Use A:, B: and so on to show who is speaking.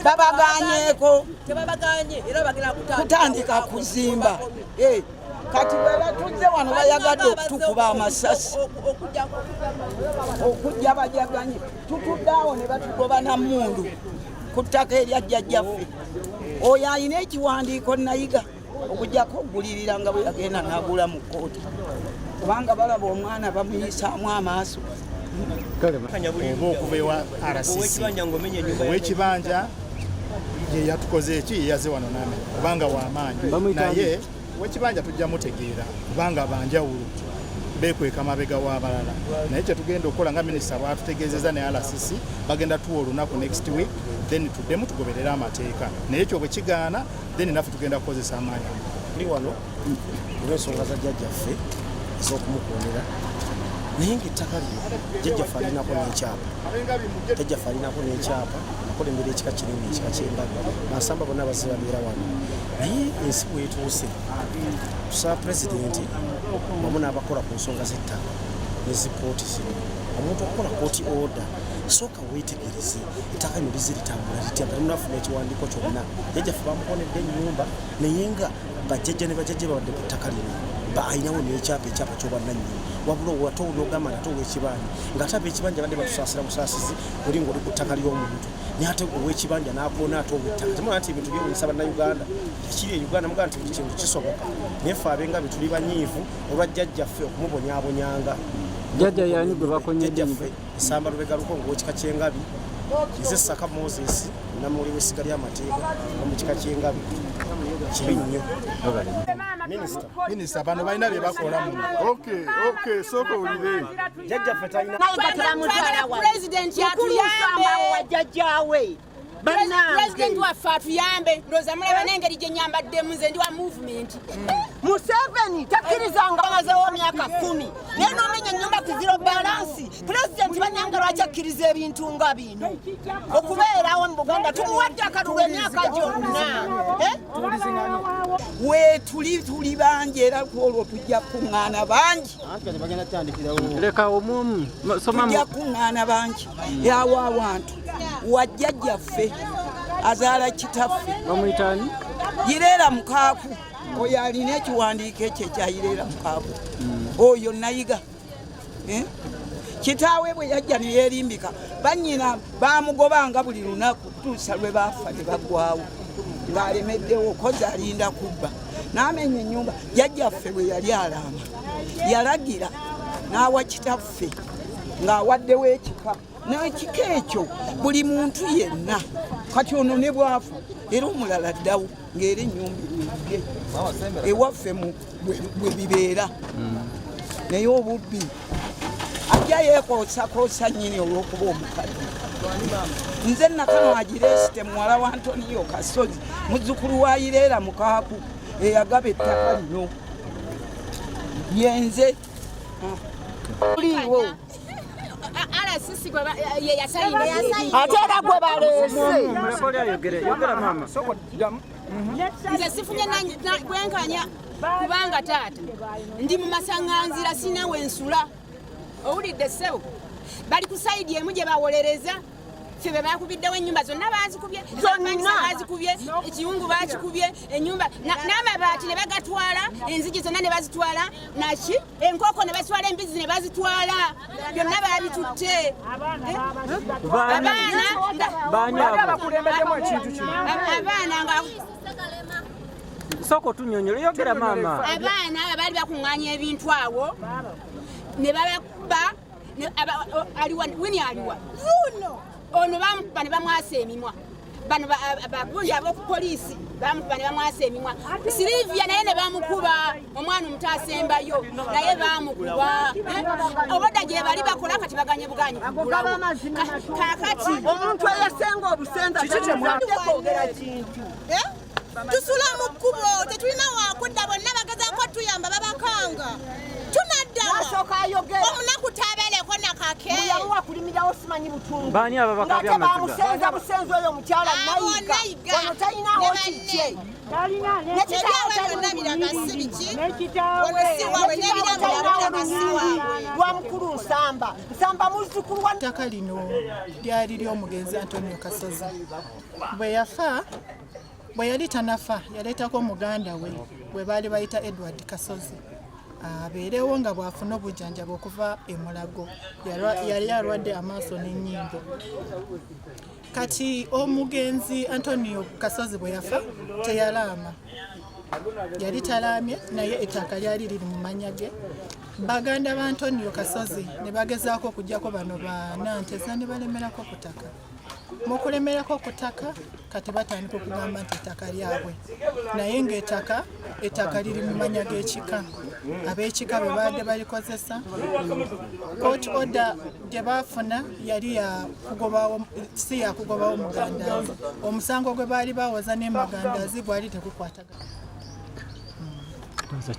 A: Babaganyeko
B: Tebabaganye, era bagenda
A: kutandika kuzimba. Kati bwe batuzze wano bayagadde okutukuba amasasi okujja bajaganye. Tutudde awo ne batugoba na mmundu ku ttaka erya jjajjaffe. Oyo alina ekiwandiiko Nayiga okujjako okugulirira nga bwe yagenda n'agula mu kkooti, kubanga balaba omwana bamuyisaamu amaaso.
C: Oba okuva ewa RCC, owekibanja ye yatukoze eki, yeyaze wano name kubanga wamaanyi, naye owekibanja tujja mutegeera kubanga banjawulo, bekweka mabega w'abalala. Naye kyetugenda okukola, nga minisita bwatutegeezeza ne RCC, bagenda tuwa olunaku next week, then tuddemu tugoberere amateeka. Naye ekyo bwe kigaana, then naffe tugenda kukozesa amaanyi.
D: Tuli wano olw'ensonga za jjajjaffe ez'okumukuumira, naye ng'ettaka lino jjajjaffe alinako n'ekyapa. Jjajjaffe alinako n'ekyapa, akulembera ekika kinene, ekika ky'Engabi. Bansamba bonna bazze babeera wano, naye ensi bwetuuse, tusaba pulezidenti wamu n'abakola ku nsonga z'ettaka ne zikooti zino. Omuntu okukola kooti order, sooka weetegereze ettaka lino lize litambula litya nga temunafuna ekiwandiiko kyonna. Jjajjaffe bamukonedde ennyumba, naye nga bajjajja ne bajjajja babadde ku ttaka lino, alinawo n'ekyapa, ekyapa ky'obwannannyini. Wabula ate onogamba nti ate ow'ekibanja, ng'ate ab'ekibanja badde batusaasira busaasizi oli ng'oli ku ttaka ly'omuntu, naye ate ow'ekibanja n'akoona ate ow'ettaka. Temulaba nti ebintu byewunyisa Bannayuganda ekiri e Uganda? Mugamba nti buli kintu kisoboka, naye ffe abengabi tuli banyiivu olwa jjajjaffe okumubonyaabonyanga.
E: Jjajja yani gwe bakonyedde?
D: Jjajjaffe Nsamba Lubega Lukongo, ow'ekika ky'Engabi. Nze Saka Moses, namuli w'essiga ly'Amateeka mu kika ky'Engabi. Kibi nnyo.
E: Minisita.
C: Minisita, bano balina bye bakola muno.
F: Okay, sooka owulire.
D: Jjajjaffe talina
B: Twagala pulezidenti atuyambe.
G: Wajjajjaawe.
B: Pulezidenti waffe atuyambe. Ndowooza mulaba n'engeri gye nyambaddemu, nze ndi wa movement.
G: Museveni takkirizanga, amazeewo myaka 10, naye n'omenya ennyumba ku zero balance. Pulezidenti bannange, lwaki akkiriza ebintu nga bino okubeerawo mu Buganda? Tumuwadde akalulu emyaka gyonna, eh?
A: Weetuli tuli bangi, era olwo tujja kuŋŋaana bangi.
E: Leka omuomu soma.
A: Tujja kuŋŋaana bangi yawo awantu wajjajjaffe azaala kitaffe.
E: Bamuyitaani?
A: Yireera Mukaaku. Oyo alina ekiwandiiko ekyo ekya Yireera Mukaaku, oyo Nayiga. Eh? Kitaawe bwe yajja ne yeerimbika, bannyina bamugobanga buli lunaku kutuusa lwe baafa ne baggwawo, ng'alemeddewo kozi alinda kubba n'amenya ennyumba. Jjajjaffe bwe yali alaama, yalagira n'awa kitaffe ng'awaddewo ekika, n'ekika ekyo buli muntu yenna. Kati ono ne bwafa, era omulala addawo ng'era ennyumba ewedde ewaffe bwe bibeera. Naye obubbi ajja yeekoosakoosa nnyini olw'okuba omukadde. Nze Nakano Agiresite, muwala wa Antoniyo Kasozi, muzzukulu wa Ireera Mukaaku eyagaba ettaka lino, yenze.
G: Buliiwo.
B: RCC ye yasayina.
G: Ate era gwe baleese.
E: Mulekoli ayogere, yogera maama.
B: Nze sifunye bwenkanya, kubanga taata ndi mu masaŋŋanzira, sina wensula. Owulidde ssebo? Bali ku side emu gye bawolereza ffe be bakubiddewo ennyumba zonna, bazikubye ezapangisa, bazikubye ekiyungu, bakikubye ennyumba n'amabaati ne bagatwala, enzigi zonna ne bazitwala, naki enkoko ne bazitwala, embizi ne bazitwala, byonna babitutte. Abaana
E: Baani abo?
H: Abakulembeddemu ekintu kino.
B: Abaana nga
E: Sooka otunyonyola, yogera maama.
B: Abaana abaali bakuŋŋaanya ebintu awo ne babakuba. Aliwa Wini? Aliwa ono? Bamukuba ne bamwasa emimwa. Bano bagundi ab'oku poliisi bamukuba ne bamwasa emimwa. Silivia naye ne bamukuba, omwana omuto asembayo naye bamukuba. Eh? Obadda gye bali bakola, kati baganye buganyi kugulawo. Kakati
G: Omuntu eyasenga obusenza kwogera kintu.
I: Eh? Tusula mu kkubo, tetulina wakudda. Bonna bagezaako tuyamba, babakanga. Tunaddawa?
G: Nasooka ayogera.
I: Omunaku tabeereko nakabina.
G: Mbu yamuwa kulimirawo simanyi butungu.
E: Baani abo abakaabya
G: Ng'ate
E: amaziga?
G: bamusenza busenzi oyo omukyala
I: Abo
G: Nayiga.
I: Nayiga.
G: Wano talinawo
I: Ne
G: kikye.
I: banne.
G: Nekitaawe
I: Ebyawe byonna biraga si biki. Wano si waabwe n'ebiramu biraga si waabwe.
G: Lwa mukulu Nsamba. Nsamba muzzukulu wa
H: Ettaka lino lyali ly'omugenzi Antonio Kasozi. Bwe yafa, bwe yali tanafa, yaleetako muganda we bwe baali bayita Edward Kasozi abeerewo nga bw'afuna obujjanjabi okuva e Mulago. Yali alwadde amaaso n'ennyindo. Kati omugenzi Antonio Kasozi bwe yafa teyalaama, yali talaamye, naye ettaka lyali liri mu mannya ge. Baganda ba Antonio Kasozi ne bagezaako okugjako bano bananteza ne balemerako ku ttaka. Mu kulemerako ku ttaka, kati batandika okugamba nti ettaka lyabwe, naye ng'ettaka ettaka liri mu mannya g'ekika, ab'ekika be baadde balikozesa. Court order gye baafuna yali yakugobawo, si yakugobawo Mugandazi. Omusango gwe baali bawoza ne Mugandazi gwali tegukwatagana.